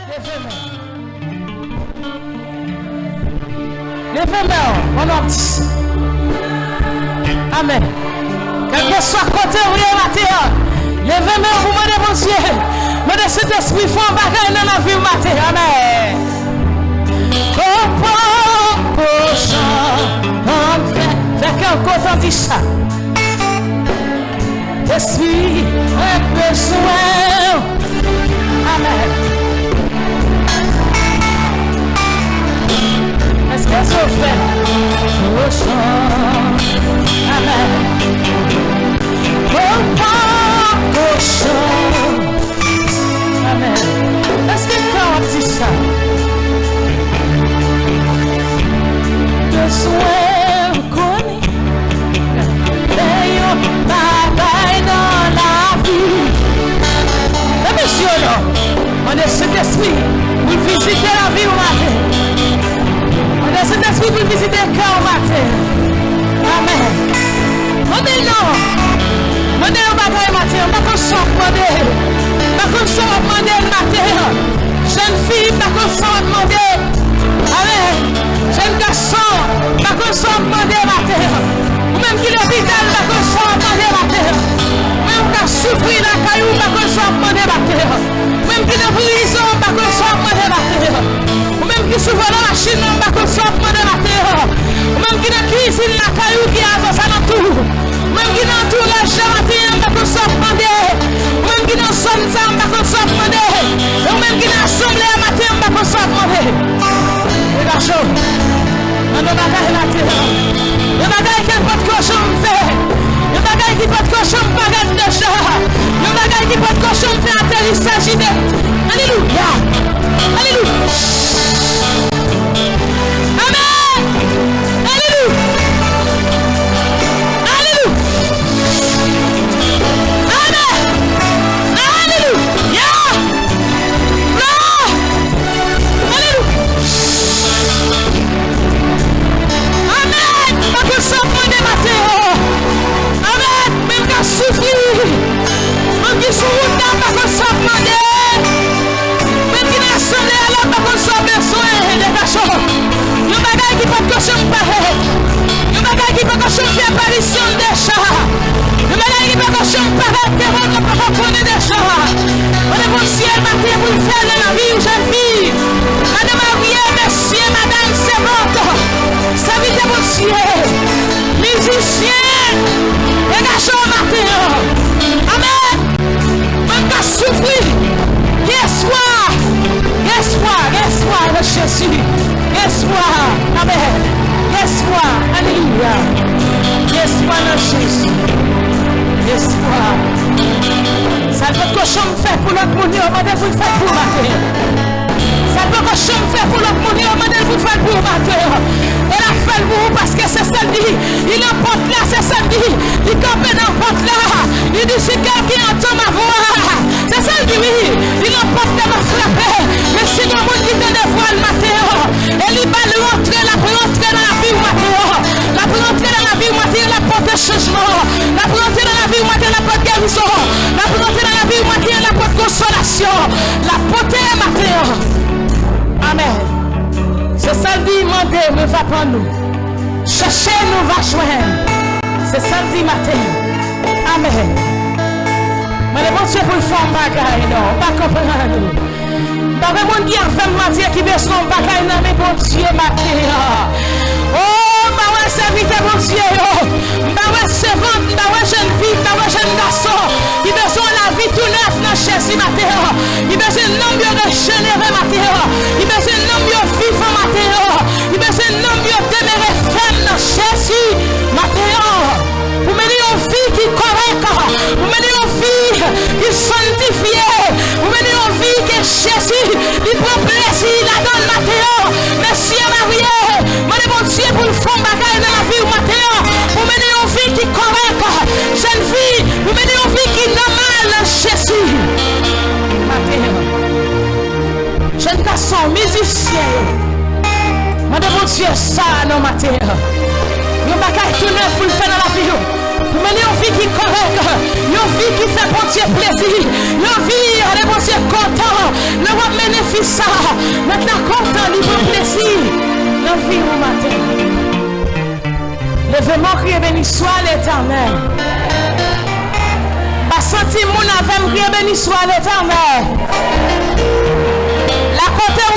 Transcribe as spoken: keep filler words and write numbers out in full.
Leve men. Leve men w, mon nom. Amèn. Kèlkeswa kote w ye maten an, leve men w pou mande Bondye. Mande Sentespri fè yon bagay nan lavi w maten an. Amèn. Konpòt kòchon an fè, fè kè w kontan di sa. Espri, mwen bezwen w. Amèn. Èske sa w fè? Kòchon. Amèn. Konpòt kòchon. Amèn. Èske kè w ap di sa? Bezwen konnen. Fè yon bagay nan lavi. Fè mesye yo non. Mande Sentespri pou l vizite lavi w maten. Mande Sentespri pou l vizite kè w maten. Amèn. Mande l non. Mande yon bagay maten. M pa konn sa w ap mande. M pa konn sa w ap mande l maten. Jèn fi, m pa konn sa w ap mande. Amèn. Jèn gason, m pa konn sa w ap mande maten an. Ou menm ki lopital, m pa konn sa w ap mande maten an. Ou menm k ap soufri lakay ou, m pa konn sa w ap mande maten an. Ou menm ki nan prizon, m pa konn sa w ap mande maten an. Ou menm ki sou volan machin nan, m pa konn sa w ap mande maten an. Ou menm ki nan kwizin lakay ou, ki azansal antou. Ou menm ki nan antouraj la maten an, m pa konn sa w ap mande. Ou menm ki nan zòn sa a, m pa konn sa w ap mande. E ou menm ki nan asanble a maten an, m pa konn sa w ap mande. Dega cho. Mande yon bagay maten an. Yon bagay ke l potko janm fè. Yon bagay ki potko janm parèt deja. Yon bagay ki potko janm fè aterisaj ide. Alelouya. Alelouya. Amèn. Alelouya. Alelouya. Amèn. Alelouya. Glwa. Alelouya. Amèn. Pa konn sa w ap mande maten an. Amèn. Menm k ap soufri. Menm ki sou wout la, pa konn sa w ap mande. Menm ki nan asanble a la, pa konn sa w bezwen, dega cho. Yon bagay ki potko janm parèt. Yon bagay ki potko janm fè aparisyon l deja. Yon bagay ki potko janm parèt devan nou, poko konnen deja. Mande Bondye maten pou l fè l nan lavi w, jèn fi. Madan marye, mesye, madanm, sèvant, sèvitè Bondye, mizisyen, dega cho maten an. Amèn. Mwen ka soufri. Gen espwa. Gen espwa. Gen espwa nan Jezi. Gen espwa. Amèn. Gen espwa. Alelouya. Gen espwa nan Jezi. Gen espwa. Sa l potko janm fè pou lòt moun yo, mande pou l fè l pou w maten an. Sa l poko janm fè pou lòt moun yo, mande l pou l fè l pou ou maten an. E l ap fè l pou ou paske se sa l di. Li nan pòt la, se sa l di. Li kanpe nan pòt la. Li di, si kèlken antann ma vwa. Se sa l di, wi. Li nan pòt la, m ap frape. Men si gen moun ki tande vwa l maten an, e li ba l rantre, l ap rantre nan lavi w maten an. L ap rantre nan lavi w maten an, l ap pote chanjman. L ap rantre nan lavi w maten an, l ap pote gerizon. L ap rantre nan lavi w maten an, l ap pote konsolasyon. L ap pote maten an. Amèn. Se sa l di, mande, mwen va ban nou. Chèche, nou va jwenn. Se sa l di maten an. Amèn. Mande Bondye pou l fè yon bagay, non. M pa konprann ou. M pa wè moun ki avè m maten an ki bezwen yon bagay nan men Bondye maten an. O, m pa wè sèvitè Bondye yo. M pa wè sèvant, m pa wè jèn fi, m pa wè jèn gason ki bezwen yon lavi tou nèf nan Jezi maten an. Ki bezwen nanm yo rejenere maten an. Ki bezwen nanm yo vivan maten an. Ki bezwen nanm yo demere fèm nan Jezi maten an. Pou mennen yon vi ki kòrèk. Pou mennen yon vi ki sanntifye. Pou mennen yon vi ke Jezi, li pran plezi ladan l maten an. Mesye marye, mande Bondye pou l fè yon bagay nan lavi w maten an. Pou mennen yon vi ki kòrèk. Jèn fi, pou mennen yon vi ki nòmal nan Jezi. Maten an. Jèn gason, mizisyen yo. Mande Bondye sa nan maten an. Yon bagay tou nèf pou l fè nan lavi yo. Pou mennen yon vi ki kòrèk, yon vi ki fè Bondye plezi, yon vi, ale Bondye kontan. Lè w ap mennen benefis sa, mèt la kontan, li pran plezi nan vi w maten. Leve men w, kriye, beni swa Letènèl. Pa santi moun avè m, kriye, beni swa Letènèl. La kote